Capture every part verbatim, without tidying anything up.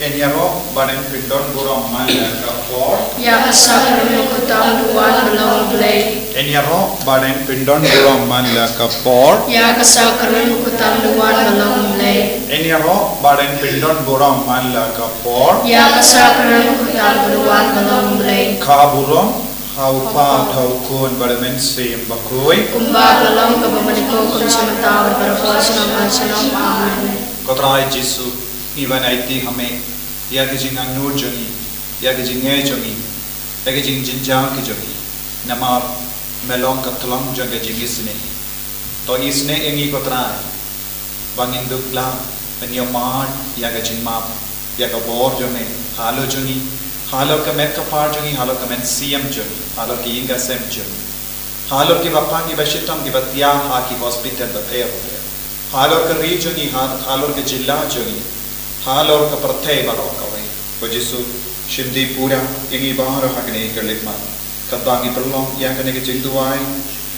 Yn ïaroh ba yn pyndon burom man la ka por. Ïa ka sakram u Kynrad Wan Balang U Blei. Yn ïaroh ba yn pyndon burom man la ka por. Ïa ka sakram u Kynrad Wan Balang U Blei. Yn ïaroh ba yn pyndon burom man la ka por. Ïa ka sakram u Kynrad Wan Balang U Blei. Ka burom ha u Kpa, ha u Khun bad ha u Mynsiem Bakhuid. Kumba ka long, kaba mynta, kum shynna, bad barabor, junom junom. Amen. Ko Trai Jisu, ngi wan aiti ha me ïa ka jingangnud jong ngi, ïa ka jingngeit jong ngi, ïa ka jingjynjar ka jong ngi. Namar me long ka tlang jong ka jingisynei. To isynei ïa ngi ko Trai, ba ngin duh lah ban ïohmad ïa ka jingmap, ïa ka bor jong me halor jong ngi, halor ka met ka par jong ngi, halor ka mynsiem jong ngi, halor ka ïing ka sem jong ngi, halor kiba pang kiba shitom kiba thiah ha ki hospital bapher bapher, halor ka ri jong ngi, ha-, halor ka jylla jong ngi, halor ka pyrthei baroh kawei. Ko Jisu, shim dih pura ïa ngi baroh ha kane ka lykman, katba ngi pynlong ïa kane ka jingduwai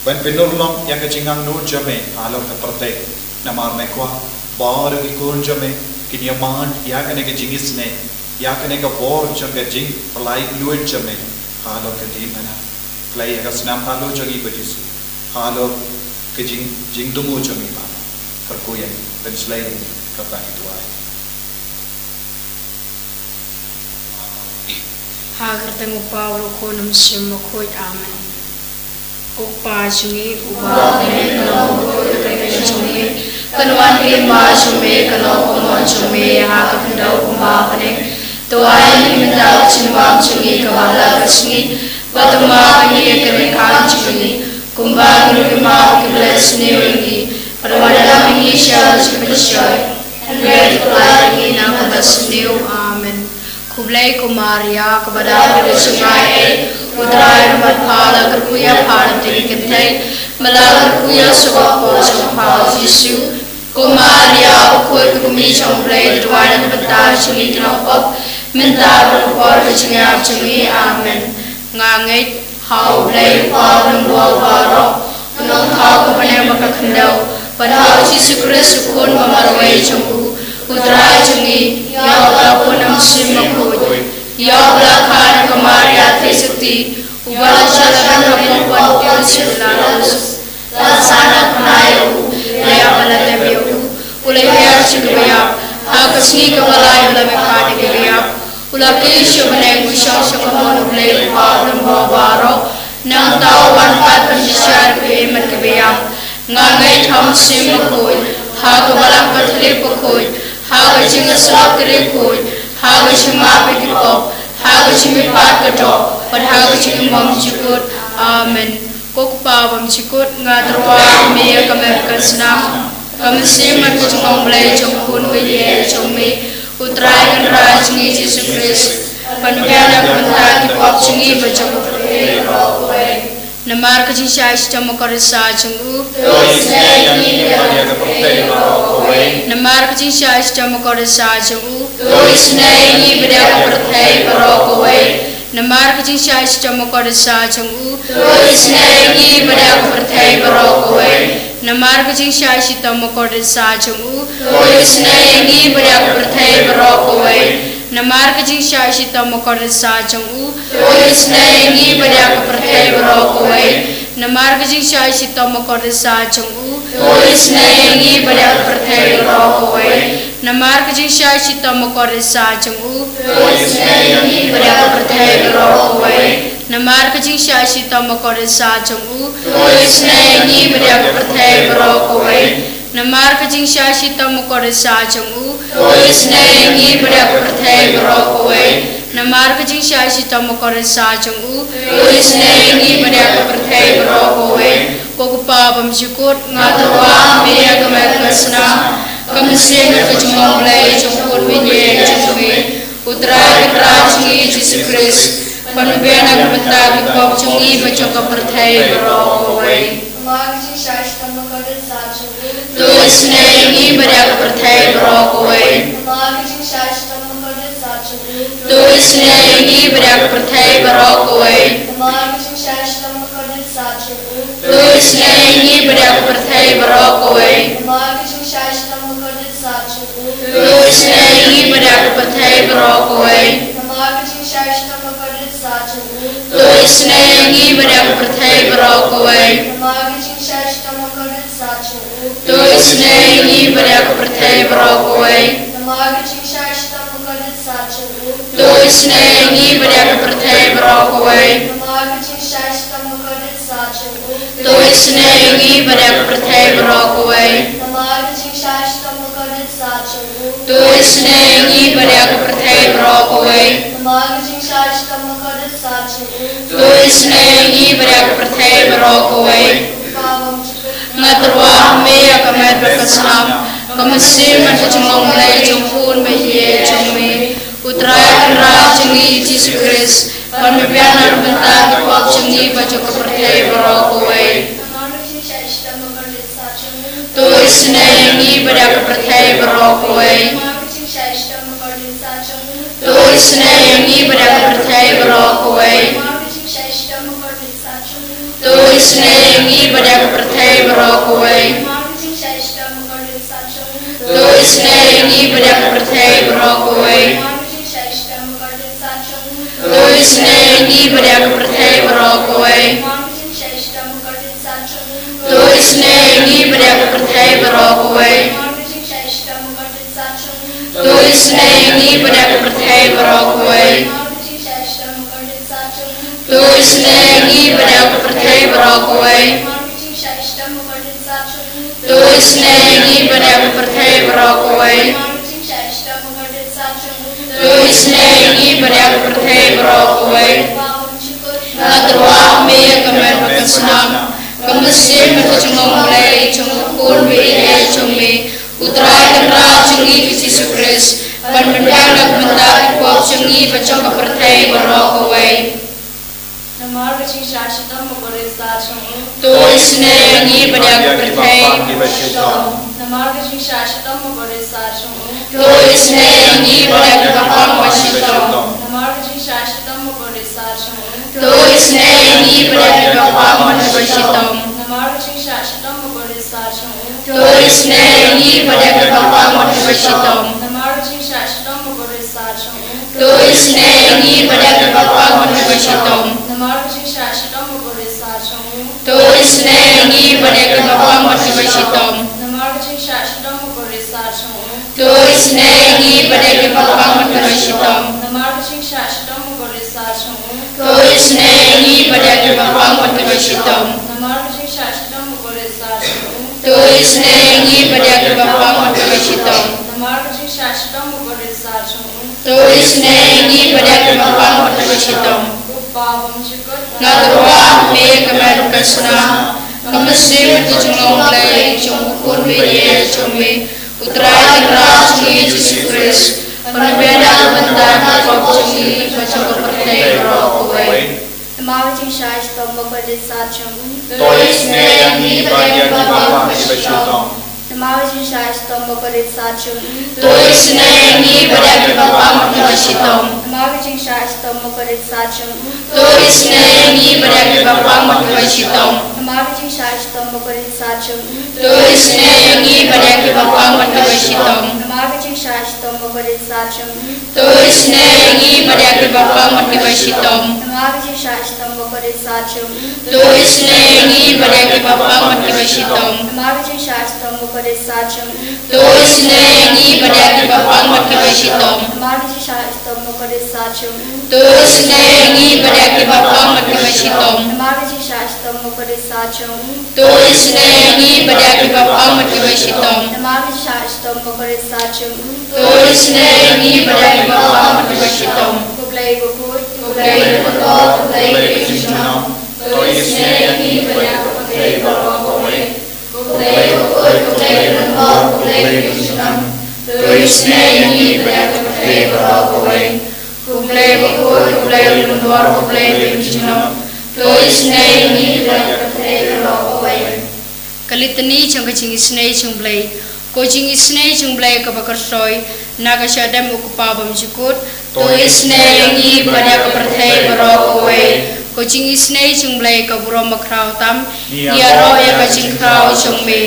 ban pynurlong ïa ka jingangnud jong me halor ka pyrthei. Namar me kwah ba baroh ki khun jong me kin ïohmad ïa kane ka jingisynei, ïa kane ka bor jong ka jingpynlait luid jong me halor ka dei mana. Pynlait ïa ka snam halor jong ngi ko Jisu, halor ka jing, jingthmu jong ngi ba kyrkhu ïa ngi, pynshlei ïa ngi katba ngi duwai. Ha ka kyrteng u Kpa, u Khun, u Mynsiem Bakhuid. Amen. Ko Kpa jong ngi uba ha bneng, ka long bakhuid ka kyrteng jong me. Kan wan ka hima jong me, kan long ka mon jong me ha ka khyndew kumba ha bneng. To ai ïa ngi mynta ka jingbam jong ngi kaba ha ka sngi, bad to map ïa ngi ka ryngkat jong ngi, kumba ngi ruh ngi map ïa kiba leh sniew ïa ngi. Bad wat ïalam ïa ngi sha ka jingpynshoi, hynrei to pynlait ïa ngi na ka bynta sniew. Amen. Khublei ko Maria, kaba dap da ka jingaiei, u Trai u don bad pha, la kyrkhu ïa pha na ka bynta ki kynthei, bad la kyrkhu ïa u sawakpoh jong pha u Jisu. Ko Maria bakhuid, ka kmie jong u Blei, to duwai na ka bynta jong ngi ki nongpop, mynta bad ha ka por ka jingïap jong ngi. Amen. Nga ngeit ha u Blei u Kpa u Nongpynim baroh, u Nongthaw ka bneng bad ka khyndew, bad ha u Jisu Khrist u Khun ba marwei jong u, u Trai jong ngi. Ïa u la pun ha u Mynsiem Bakhuid, ïa u la kha na ka Maria Theisotti, u la shah shnong ha ka pyrthei Pontius Pilatus, la sah, la kyrpad ïa u, la ïap bad la tep ïa u, u la hiar sha kiba ïap, ha ka sngi kaba lai u la mihpat na kiba ïap, u la kiew sha bneng, u shong sha ka mon u Blei u Kpa u Nongpynim baroh, nangta u wan pat ban bishar ïa kiba im bad kiba ïap. Nga ngeit ha u Mynsiem Bakhuid, ha ka Balang Katholik bakhuid, ha ka jingïasyllok ki riewkhuid, ha ka jingmap ïa ki pop, ha ka jingmihpat ka doh, bad ha ka jingbymjukut. Amen. Ko Kpa bymjukut, nga tyrwa ha me ïa ka met ka snam, ka mynsiem bad ka jinglong Blei jong u Khun kynthei jong me, u Trai Kynrad jong ngi Jisu Khrist, ban pynbiang na ka bynta ki pop jong ngi bad jong ka pyrthei baroh kawei. Namar ka jingshah shitom bakordit sah jong u. To isynei ïa ngi bad ïa ka pyrthei baroh kawei. Namar ka jingshah shitom bakordit sah jong u. To isynei ïa ngi bad ïa ka pyrthei baroh kawei. Namar ka jingshah shitom bakordit sah jong u. To isynei ïa ngi bad ïa ka pyrthei baroh kawei. Namar ka jingshah shitom bakordit sah jong u. To isynei ïa ngi bad ïa ka pyrthei baroh kawei. Namar ka jingshah shitom bakordit sah jong u. To isynei ïa ngi bad ïa ka pyrthei baroh kawei. Namar ka jingshah shitom bakordit sah jong u. To isynei ïa ngi bad ïa ka pyrthei baroh kawei. Namar ka jingshah shitom bakordit sah jong u. To isynei ïa ngi bad ïa ka pyrthei baroh kawei. Namar ka jingshah shitom bakordit sah jong u. To isynei ïa ngi bad ïa ka pyrthei baroh kawei. Namar ka jingshah shitom bakordit sah jong u. To isynei ïa ngi bad ïa ka pyrthei baroh kawei. Namar ka jingshah shitom bakordit sah jong u. To isynei ïa ngi bad ïa ka pyrthei baroh kawei. Ko Kpa bymjukut, nga tyrwa ha me ïa ka met ka snam, ka mynsiem bad ka jinglong Blei jong u Khun kynthei jong me, u Trai Kynrad jong ngi Jisu Khrist, ban pynbiang na ka bynta ki pop jong ngi bad jong ka pyrthei baroh kawei. Namar ka jingshah shitom bakordit sah jong u. To isynei ïa ngi bad ïa ka pyrthei baroh kawei. Namar ka jingshah shitom bakordit sah jong u. To isynei ïa ngi bad ïa ka pyrthei baroh kawei. Namar ka jingshah shitom bakordit sah jong u. To isynei ïa ngi bad ïa ka pyrthei baroh kawei. Namar ka jingshah shitom bakordit sah jong u. To isynei ïa ngi bad ïa ka pyrthei baroh kawei. Namar ka jingshai shitom bakordit sah jong u. To isynei ïa ngi bad ïa ka pyrthei baroh kawei. Namar ka jingshai shitom bakordit sah jong u. To isynei ïa ngi bad ïa ka pyrthei baroh kawei. Namar ka jingshai shitom bakordit sah jong u. To isynei ïa ngi bad ïa ka pyrthei baroh kawei. Namar ka jingshai shitom bakordit sah jong u. To isynei ïa ngi bad ïa ka pyrthei baroh kawei. Namar ka jingshai shitom bakordit sah jong u. To isynei ïa ngi bad ïa ka pyrthei baroh kawei. Namar ka jingshai shitom bakordit sah jong u. To isynei ïa ngi bad ïa ka pyrthei baroh kawei. Kpa bym jukut. Nga tyrwa ha me ïa ka met bad ka snam, ka mynsiem bad ka jinglong Blei jong u Khun ba ïeit jong me, U Trai Kynrad jong ngi Jisu Khrist, ban pynbiang na ka bynta ki pop jong ngi bad jong ka pyrthei baroh kawei. Namar ka jingshai shitom bakordit sah jong u. To isynei ïa ngi bad ïa ka pyrthei baroh kawei. Namar ka jingshai shitom bakordit sah jong u. To isynei ïa ngi bad ïa ka pyrthei baroh kawei. Namar ka jingshai shitom bakordit sah jong u. To isynei ïa ngi bad ïa ka pyrthei baroh kawei. Namar ka jingshai shitom bakordit sah jong u. To isynei ïa ngi bad ïa ka pyrthei baroh kawei. Namar ka jingshai shitom bakordit sah jong u. To isynei ïa ngi bad ïa ka pyrthei baroh kawei. Namar ka jingshai shitom bakordit sah jong u. To isynei ïa ngi bad ïa ka pyrthei baroh kawei. Namar ka jingshai shitom bakordit sah jong u. To isynei ïa ngi bad ïa ka pyrthei baroh kawei. Namar ka jingshai shitom bakordit sah jong u. To isynei ïa ngi bad ïa ka pyrthei baroh kawei. Namar ka jingshai shitom bakordit sah jong u. To isynei ïa ngi bad ïa ka pyrthei baroh kawei. Namar ka jingshai shitom bakordit sah jong u. To isynei ïa ngi bad ïa ka pyrthei baroh kawei. Kpa bym jukut. Nga tyrwa ha me ïa ka met bad ka snam, ka mynsiem bad ka jinglong Blei jong u Khun ba ïeit jong me, U Trai Kynrad jong ngi Jisu Khrist, ban pynbiang na ka bynta ki pop jong ngi bad jong ka pyrthei baroh kawei. Namar ka jingshai shitom bakordit sah jong u. To isynei ïa ngi bad ïa ka pyrthei. Namar ka jingshai shitom bakordit sah jong u. To isynei ïa ngi bad ïa kiba pang ba shitom. Namar ka jingshai shitom bakordit sah jong u. To isynei ïa ngi bad ïa kiba pang bad kiba shitom. Namar ka jingshai shitom bakordit sah jong u. To isynei ïa ngi bad ïa kiba pang bad kiba shitom. Namar ka jingshai shitom bakordit sah jong u. To isynei ïa ngi bad ïa kiba pang bad kiba shitom. Namar ka jingshai shitom bakordit sah jong u. To isynei ïa ngi bad ïa kiba pang bad kiba shitom. Namar ka jingshai shitom bakordit sah jong u. To isynei ïa ngi bad ïa kiba pang bad kiba shitom. Namar ka jingshai shitom bakordit sah jong u. To isynei ïa ngi bad ïa kiba pang bad kiba shitom. Namar ka jingshai shitom bakordit sah jong u. To isynei ïa ngi bad ïa kiba pang bad kiba shitom. Namar ka jingshai shitom bakordit sah jong u. To isynei ïa ngi bad ïa kiba pang bad kiba shitom. Kpa bym jukut. Nga tyrwa ha me ïa ka met bad ka snam, ka mynsiem bad ka jinglong Blei jong u Khun ba ïeit jong me, U Trai Kynrad jong ngi Jisu Khrist, ban pynbiang na ka bynta ki pop jong ngi bad jong ka pyrthei baroh kawei. Namar ka jingshai shitom bakordit sah jong u. To isynei ïa ngi bad ïa kiba pang bad kiba shitom. Namar ka jingshai shitom bakordit sah jong u. To isynei ïa ngi bad ïa kiba pang bad kiba shitom. Namar ka jingshai shitom bakordit sah jong u. To isynei ïa ngi bad ïa kiba pang bad kiba shitom. Namar ka jingshai shitom bakordit sah jong u. To isynei ïa ngi bad ïa kiba pang bad kiba shitom. Namar ka jingshai shitom bakordit sah jong u. To isynei ïa ngi bad ïa kiba pang bad kiba shitom. Namar ka jingshai shitom bakordit sah jong u. To isynei ïa ngi bad ïa kiba pang bad kiba shitom. Namar ka jingshai shitom bakordit sah jong u. To isynei ïa ngi bad ïa kiba pang bad kiba shitom. Namar ka jingshai shitom bakordit sah jong u. To isynei ïa ngi bad ïa kiba pang bad kiba shitom. Namar ka jingshai shitom bakordit sah jong u. To isynei ïa ngi bad ïa kiba pang bad kiba shitom. Namar ka jingshai shitom bakordit sah jong u. To isynei ïa ngi bad ïa kiba pang bad kiba shitom. Ko Blei bakhuid, ko Blei lyngkot, ko Blei ka jingjunom. To isynei ïa ngi bad ïa ka pyrthei baroh kawei. Ko Blei bakhuid, ko Blei lyngkot, ko Blei ka jingjunom. To isynei ïa ngi bad ïa ka pyrthei baroh kawei. Ko Blei bakhuid, ko Blei lyngkot, ko Blei ka jingjunom. To isynei ïa ngi bad ïa ka pyrthei baroh kawei. Ka litany jong ka jingisynei jong u Blei. Ko jingisynei jong u Blei kaba kyrsoi, na ka shah dem u Kpa bymjukut. To isynei ïa ngi bad ïa ka pyrthei baroh kawei. Ko jingisynei jong u Blei ka burom bakhraw tam, ïaroh ïa ka jingkhraw jong me.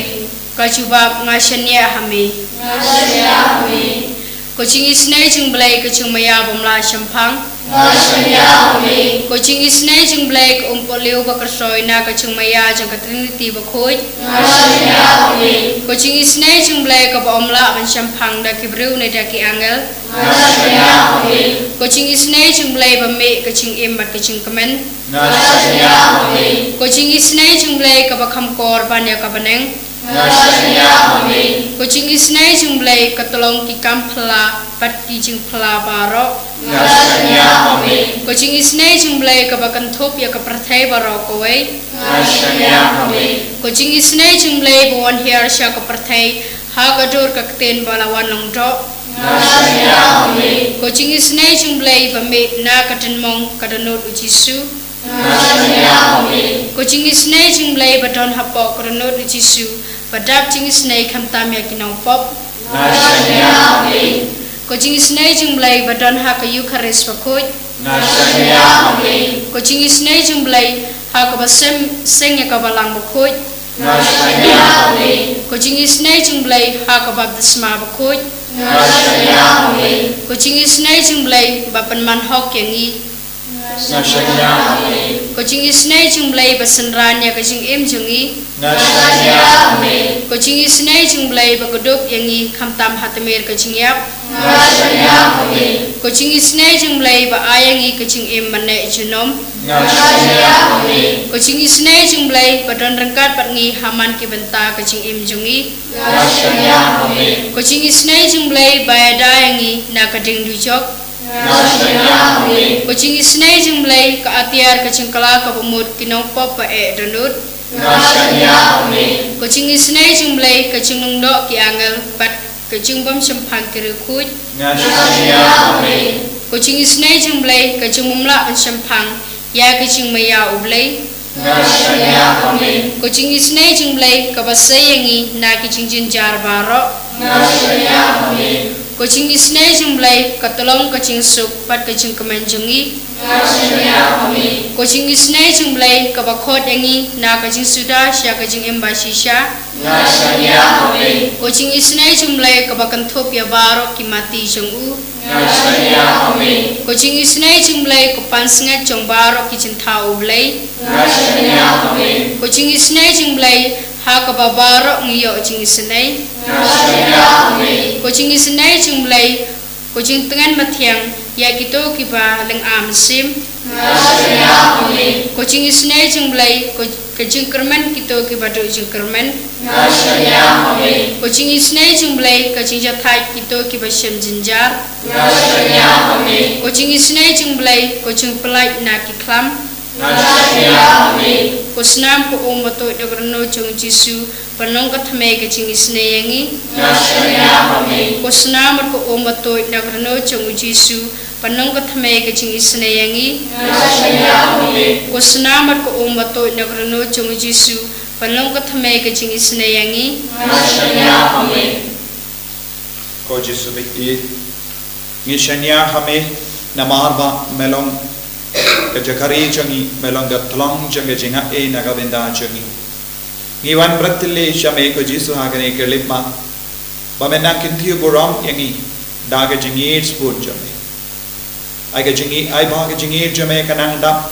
Ka jubab, nga shaniah ha me. Nga shaniah ha me. Ko jingisynei jong U Blei ka jingmaïa bym lah shemphang. Nga shaniah ha me. Ko jingisynei jong U Blei ka umpohliew ba kyrsoi na ka jingmaïa jong ka Trinity bakhuid. Nga shaniah ha me. Ko jingisynei jong U Blei kaba ym lah ban shemphang da ki briew ne da ki angel. Nga shaniah ha me. Ko jingisynei jong U Blei ba mih ka jingim bad ka jingkmen. Nga shaniah ha me. Ko jingisynei jong U Blei kaba kham kor ban ïa ka bneng. Nga shaniah ha me. Ko jingisynei jong U Blei ka tyllong ki kam phylla bad ki jingphylla baroh. Nga shaniah ha me. Ko jingisynei jong U Blei kaba kynthup ïa ka pyrthei baroh kawei. Nga shaniah ha me. Ko jingisynei jong U Blei ba wan hiar sha ka pyrthei ha ka dur ka ktien ba la wan long doh. Nga shaniah ha me. Ko jingisynei jong U Blei ba mih na ka dien mong ka dohnud U Jisu. Nga shaniah ha me. Ko jingisynei jong U Blei ba don hapoh ka dohnud U Jisu, ba dap jingisynei khamtam ïa ki nongpop. Nga shaniah ha me. Ko jingisynei jong U Blei ba don ha ka Eukharist bakhuid. Nga shaniah ha me. Ko jingisynei jong U Blei ha kaba seng, seng ïa ka balang bakhuid. Nga shaniah ha me. Ko jingisynei jong U Blei ha ka baptisma bakhuid. Nga shaniah ha me. Ko jingisynei jong U Blei ba pynman hok ïa ngi. Nga shaniah ha me. Ko jingisynei jong U Blei ba synran ïa ka jingim jong ngi. Nga shaniah ha me. Ko jingisynei jong U Blei ba kdup ïa ngi khamtam ha tmier ka jingïap. Nga shaniah ha me. Ko jingisynei jong U Blei ba ai ïa ngi ka jingim mynne junom. Nga shaniah ha me. Ko jingisynei jong U Blei ba don ryngkat bad ngi ha man ki bynta ka jingim jong ngi. Nga shaniah ha me. Ko jingisynei jong U Blei ba ïada ïa ngi na ka ding dujok. Nga shaniah ha me. Ko jingisynei jong U Blei ka atiar ka jingkylla kaba mut ki nongpop ba eh dohnud. Nga shaniah ha me. Ko jingisynei jong U Blei ka jinglong doh ki angel bad ka jingbym shemphang ki riewkhuid. Nga shaniah ha me. Ko jingisynei jong U Blei ka jingbym lah ban shemphang ïa ka jingmaïa U Blei. Nga shaniah ha me. Ko jingisynei jong U Blei kaba sei ïa ngi na ki jingjynjar baroh. Nga shaniah ha me. Ko jingisynei jong U Blei ka tyllong ka jingsuk bad ka jingkmen jong ngi. Nga shaniah ha me. Ko jingisynei jong U Blei kaba khot ïa ngi na ka jingsuda sha ka jingim bashisha. Nga shaniah ha me. Ko jingisynei jong U Blei kaba kynthup ïa baroh ki mati jong u. Nga shaniah ha me. Ko jingisynei jong U Blei ko pansngiat jong baroh ki jingthaw U Blei. Nga shaniah ha me. Ko jingisynei jong U Blei ha kaba baroh ngi ïoh jingisynei. Nga shaniah ha me. Ko jingisynei jong U Blei ko jingtngen mathiang ïa kito kiba lynga mynsiem. Nga shaniah ha me. Ko jingisynei jong U Blei ko ka jingkyrmen kito kiba duh jingkyrmen. Nga shaniah ha me. Ko jingisynei jong U Blei ka jingjahthait kito kiba shem jynjar. Nga shaniah ha me. Ko jingisynei jong U Blei ko jingpyllait na ki khlam. Nga shaniah ha me. Ko snam ko um ba tuid na ka dohnud jong U Jisu, pynlong ka thymmei ka jingisynei ïa ngi. Nga shaniah ha me. Ko snam bad ko um ba tuid na ka dohnud jong U Jisu, pynlong ka thymmei ka jingisynei ïa ngi. Nga shaniah ha me. Ko snam bad ko um ba tuid na ka dohnud jong U Jisu, pynlong ka thymmei ka jingisynei ïa ngi. Nga shaniah ha me. Ko Jisu baieit, ngi shaniah ha me namar ba me long ka jaka ri jong ngi, me long ka tyllong jong ka jingaiei na ka bynta jong ngi. Ngi wan bret tylli sha me ko Jisu ha kane ka khyllipmat ba me nang kyntiew burom ïa ngi da ka jingïeit sbun jong me. Ai ka jingïeit, ai ba ka jingïeit jong me ka nang dap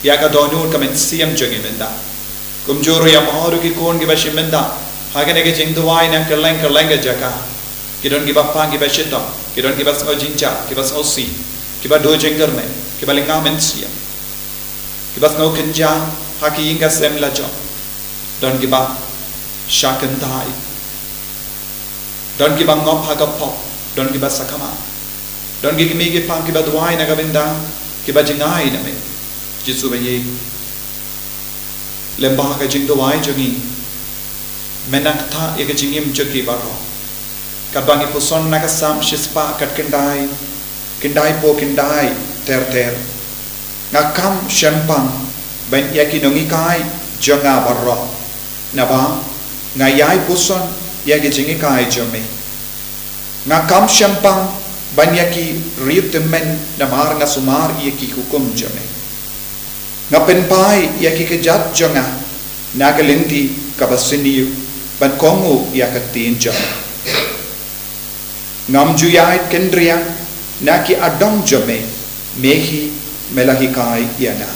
ïa ka dohnud ka mynsiem jong ngi mynta. Kumjuh ruh ïa baroh ki khun kiba shim bynta ha kane ka jingduwai na kylleng kylleng ka jaka. Ki don kiba pang kiba shitom, ki don kiba sngew jingjia, kiba sngewsih, kiba duh jingkyrmen, kiba lynga mynsiem, kiba sngew kynjah ha ki ïing ka sem la jong. Don kiba shah kynthai, don kiba ngop ha ka pop, don kiba sakma, don ki kmie ki kpa kiba duwai na ka bynta kiba jngai na me. Jisu baieit, lem bad ka jingduwai jong ngi, me nang ktah ïa ka jingim jong ki baroh. Katba ngi puson na ka Salm shispah khatkhyndai, khyndaiphew khyndai ter ter. Nga kam shemphang ban ïa ki nonghikai jong nga baroh, naba nga ïai puson ïa ki jinghikai jong me. Nga kam shemphang ban ïa ki riewtymmen, namar nga sumar ïa ki hukum jong me. Nga pynphai ïa ki kjat jong nga na ka lynti kaba sniew, ban kohnguh ïa ka ktien jong me. Ngam ju ïaid kynriah na ki adong jong me, me hi me la hikai ïa nga.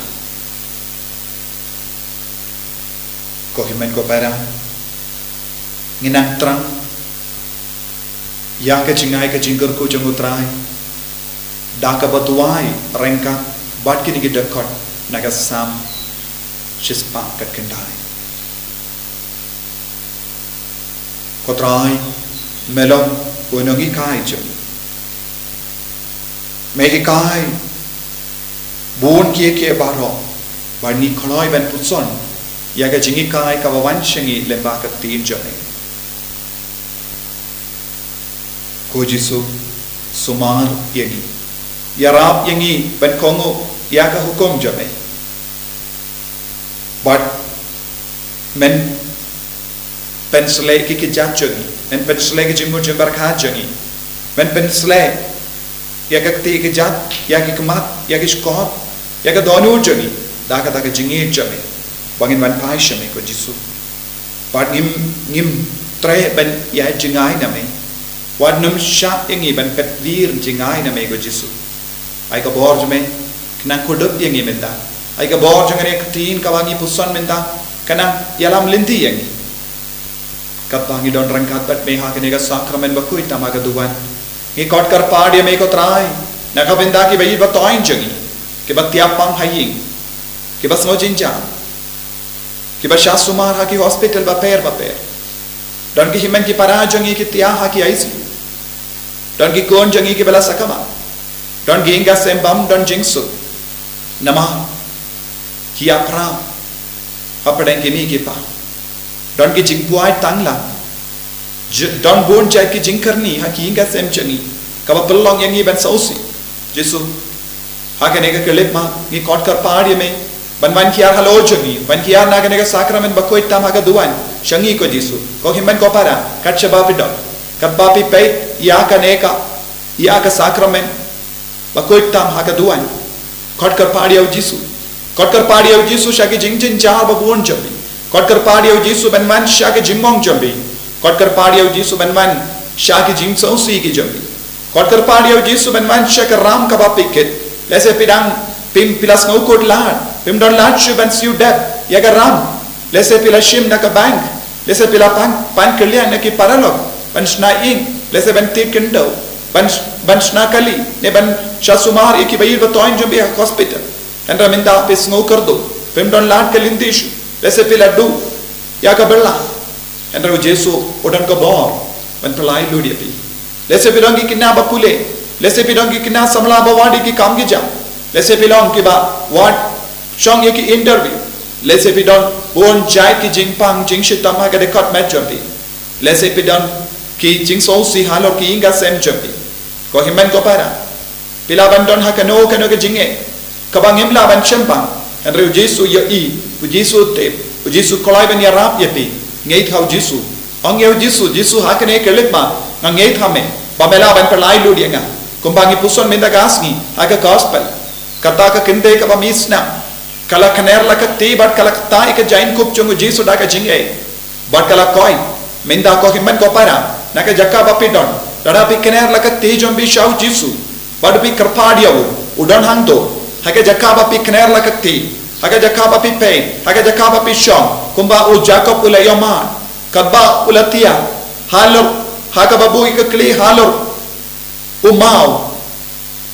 Ko hynmen ko para, ngin nang thrang ïa ka jingai ka jingkyrkhu jong U Trai da kaba duwai ryngkat bad kine ki dkhot na ka Salm shispah khatkhyndai. Ko Trai, me long u nonghikai jong ngi. Me hikai bun kiei kiei baroh, bad ngi kloi ban puson ïa ka jinghikai kaba wan sha ngi lyngba ka ktien jong me. Ko Jisu, sumar ïa ngi, ïarap ïa ngi ban kohnguh ïa ka hukum jong me. Bad men pynshlei ki kjat jong ngi, men pynshlei ki jingmut jingpyrkhat jong ngi, men pynshlei ïa ka kti kjat, ïa ki khmat, ïa ki shkor, ïa ka dohnud jong ngi da kata ka jingïeit jong me, ba ngin wan phai sha me ko Jisu. Bad ngim, ngim treh ban ïa jingai na me. Wat nym shah ïa ngi ban pynbeit jingai na me ko Jisu. Ai ka bor jong me kan nang kdup ïa ngi mynta. Ai ka bor jong kane ka ktien kaba ngi puson mynta kan nang ïalam lynti ïa ngi. Katba ngi don ryngkat bad me ha kane ka sakramen bakhuid tam ha ka duwan, ngi khot kyrpad ïa me ko Trai na ka bynta kiba ïeit ba thoiñ jong ngi, kiba thiah pang ha ïing, kiba sngew jynjar, kiba shah sumar ha ki hospital bapher bapher. Don ki hynmen ki para jong ngi ki thiah ha ki I C U. Don ki khun jong ngi kiba la sakma. Don ki ïing ki sem bym don jingsuk namar ki ïapra hapdeng ki mei ki pa. Don ki jingbuaid tangla. J-, don bun jait ki jingkyrni ha ki ïing ki sem jong ngi kaba pynlong ïa ngi ban sngewsih. Jisu, ha kane ka khyllipmat ngi khot kyrpad ïa me ban wan hiar halor jong ngi, wan hiar na kane ka sakramen bakhuid tam ha ka duwan sha ngi ko Jisu. Ko hynmen ko para, kat shaba phi don, katba phi peit ïa kane ka, ïa ka sakramen bakhuid tam ha ka duwan, khot kyrpad ïa u Jisu. Khot kyrpad ïa u Jisu sha ki jingjynjar ba bun jong phi. Khot kyrpad ïa u Jisu ban wan sha ki jingmong jong phi. Khot kyrpad ïa u Jisu ban wan sha ki jingsngewsih ki jong phi. Khot kyrpad ïa u Jisu ban wan sha ka ram kaba phi kit. Lehse phi dang phim, phi la sngewkhuslai, phim don lad shuh ban siew dep ïa ka ram. Lehse phi la shim na ka bank, lehse phi la pan, pan kylliang na ki paralok ban shna ïing, lehse ban thied khyndew, ban, ban shna kali, ne ban shah sumar ïa kiba ïeit ba thoiñ jong phi ha hospital. Hynrei mynta phi sngew kyrduh, phim don lad ka lynti shuh, lehse phi la duh ïa ka bylla. Hynrei u Jisu u don ka bor ban pynlait lut ïa phi. Lehse phi don ki khynnah ba pule, lehse phi don ki khynnah samla ba wad ïa ki kam ki jam, lehse phi long kiba wad shong ïa ki interview, lehse phi don bun jait ki jingpang jingshitom ha ka dkhot met jong phi, lehse phi don ki jingsngewsih halor ki ïing ki sem jong phi. Ko hynmen ko para, phi lah ban don ha kano kano ka jingeh kaba ngim lah ban sngewthuh, hynrei u Jisu u ïohi, u Jisu u tip, u Jisu u kloi ban ïarap ïa phi. Ngeit ha u Jisu. Ong ïa u Jisu, Jisu, ha kane ka khyllipmat nga ngeit ha me ba me lah ban pynlait lut ïa nga. Kumba ngi puson mynta ka sngi ha ka gospel, kata ka kynthei kaba mih snam ka la kner la ka kti bad ka la ktah ïa ka jaiñkup jong u Jisu da ka jingeh. Bad ka la koi, mynta ko hynmen ko para, na ka jaka ba phi don, lada phi kner la ka kti jong phi sha u Jisu bad phi kyrpad ïa u, u don hangto. Ha ka jaka ba phi kner la ka kti, ha ka jaka ba phi peit, ha ka jaka ba phi shong, kumba u Jakob u la ïohmad, kaba u la thiah halor, ha kaba buh ïa ka khlieh halor u maw,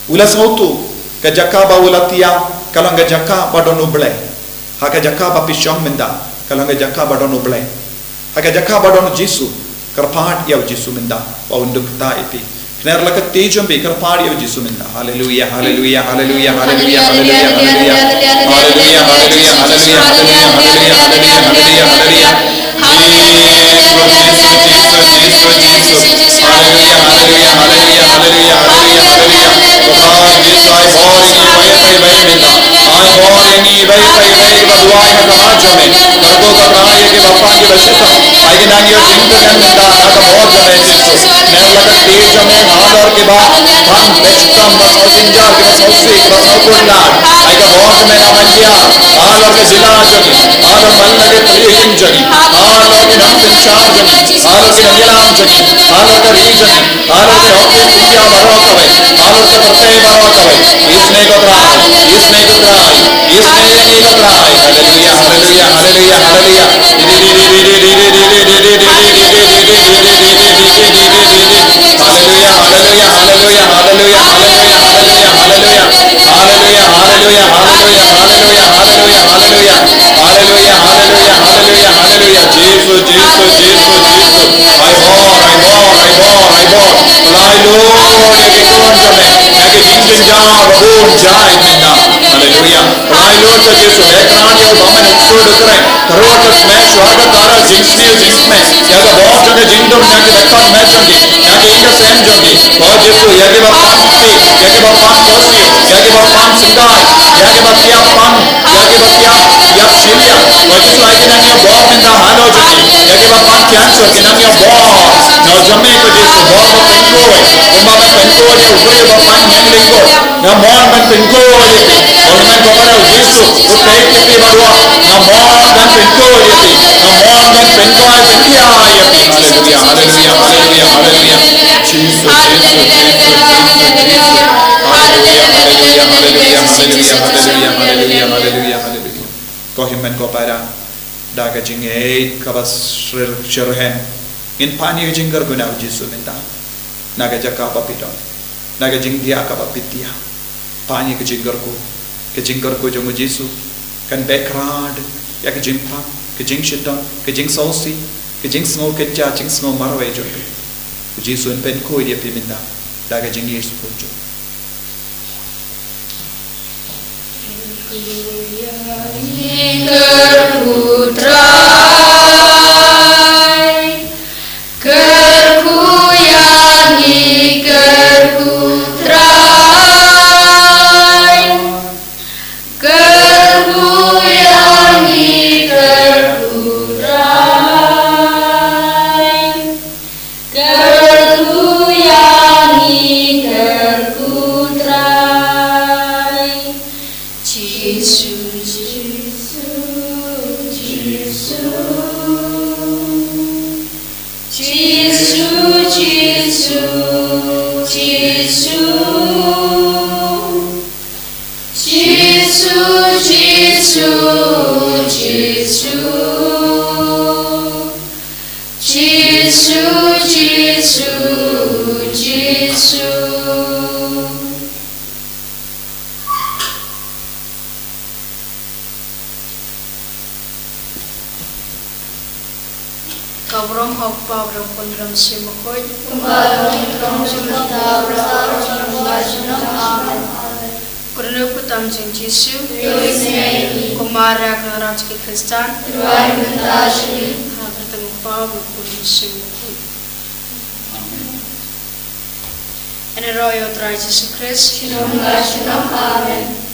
u la sngewthuh ka jaka ba u la thiah ka long ka jaka ba don u Blei. Ha ka jaka ba phi shong mynta ka long ka jaka ba don u Blei. Ha ka jaka ba don u Jisu, kyrpad ïa u Jisu mynta ba un dup ktah ïa phi. Kner la ka kti jong phi, kyrpad ïa u Jisu mynta. Haleluia, haleluia, haleluia, haleluia, haleluia, haleluia. Haleluia, haleluia, haleluia, haleluia, haleluia, haleluia, haleluia. Jisu, Jisu, Jisu, Jisu, Jisu. Haleluia, haleluia, haleluia, haleluia, haleluia, haleluia. Ko Trai Jisu, ai bor ïa ngi iwei pa iwei mynta. Ai bor ïa ngi iwei pa iwei kiba duwai ha khmat jong me. Kyrkhu ko Trai ïa kiba pang kiba shitom. Ai ki nang ïoh jingkmen mynta ha ka bor jong me Jisu. Kner la ka kti jong me halor kiba pang, kiba shitom, kiba sngewjynjar, kiba sngewsih, kiba sngewkhuslai. Ai ka bor jong me na ban ïa halor ka jylla jong ngi, halor man la ka tnat ïing jong ngi, halor ki Halor ka ri jong ngi, halor ka ri jong ngi, halor ka office jong ngi baroh kawei, halor ka pyrthei baroh kawei. Isynei ko Trai, isynei ko Trai, isynei ko Trai. Haleluya, haleluya, haleluya, haleluya. Haleluya, haleluya, haleluya, haleluya. Haleluya, haleluya, haleluya, haleluya. Haleluya, haleluya, haleluya, haleluya. Haleluya, haleluya, haleluya, haleluya. Jisu, Jisu, Jisu, Jisu. Ai bor, ai bor, ai bor, ai bor. Pynlait lut ïa ki khun jong me, ïa ki jingjynjar ba bun jait mynta. Haleluya. Pynlait lut ïa Jisu, background ïa u bym, men u kyrduh kyrduh. Ka ruh ka smash, ruh ka tara, jingsniew jingsmash. Ïa ka bor jong ka jingdum, ïa ki dei kan met jong ki, ïa ki ïing ka sem jong ki. Ko Jisu, ïa kiba pan kti, ïa kiba pan mynsiem, ïa kiba pan syndai, ïa kiba kiar pan, ïa kiba kiar ïap shiliang. Ko Jisu, ai ki nongïoh bor mynta halor jong ki, ïa kiba pan cancer, ki nongïoh bor. Nongïoh jong me ko Jisu, bor ba pynkuh, kumba me pynkuh ïa uwei uba pan ñianglyngkot. Nga mon ban pynkuh ïa phi. Ong men ko Baroh Jisu, u peit ïa phi baroh. Nga mon ban pynkuh ïa phi. Nga mon ban pynkuh ïa phi. Haleluya, haleluya, haleluya, haleluya. Jisu, Jisu, Jisu, Jisu, Jisu. Haleluya, haleluya, haleluya, haleluya, haleluya, haleluya, haleluya, haleluya. Ko hynmen ko para, da ka jingïeit kaba syrhem, ngin pan ïa ka jingkyrkhu na u Jisu mynta. Na ka jaka ba phi don, na ka jingdiah kaba phi diah, pan ïa ka jingkyrkhu, ka jingkyrkhu jong u Jisu kan beh kyrpad ïa ka jingpang, ka jingshitom, ka jingsngewsih, ka jingsngew kynja, jingsngew marwei jong phi. U Jisu un pynkhuid ïa phi mynta da ka jingïeit sngewthuh. Kyrkhu ïa ngi kyrkhu Trai. Kyrkhu ïa ngi kyrkhu Trai. Kyrkhu ïa ngi kyrkhu Trai. Kyrkhu ïa ngi kyrkhu Trai. Jisu, Jisu, Jisu. Jisu, Jisu, Jisu. Jisu, Jisu, Jisu. Jisu, Jisu, Jisu. Ka burom ha u Kpa, bad u Khun, bad u Mynsiem Bakhuid. Kumba long ha u lyngkot, mynta bad junom junom. Amen. Kyrkhu tam jong u Jisu. Ïohi ïa ngi. Ko Maria ka nongrang jong ki Khristan. Duwai mynta jong ngi. Ha ka kyrteng u Kpa, bad u Khun, bad u Mynsiem Bakhuid. Amen. Yn ïaroh ïa u Trai Jisu Khrist. Junom la junom. Amen.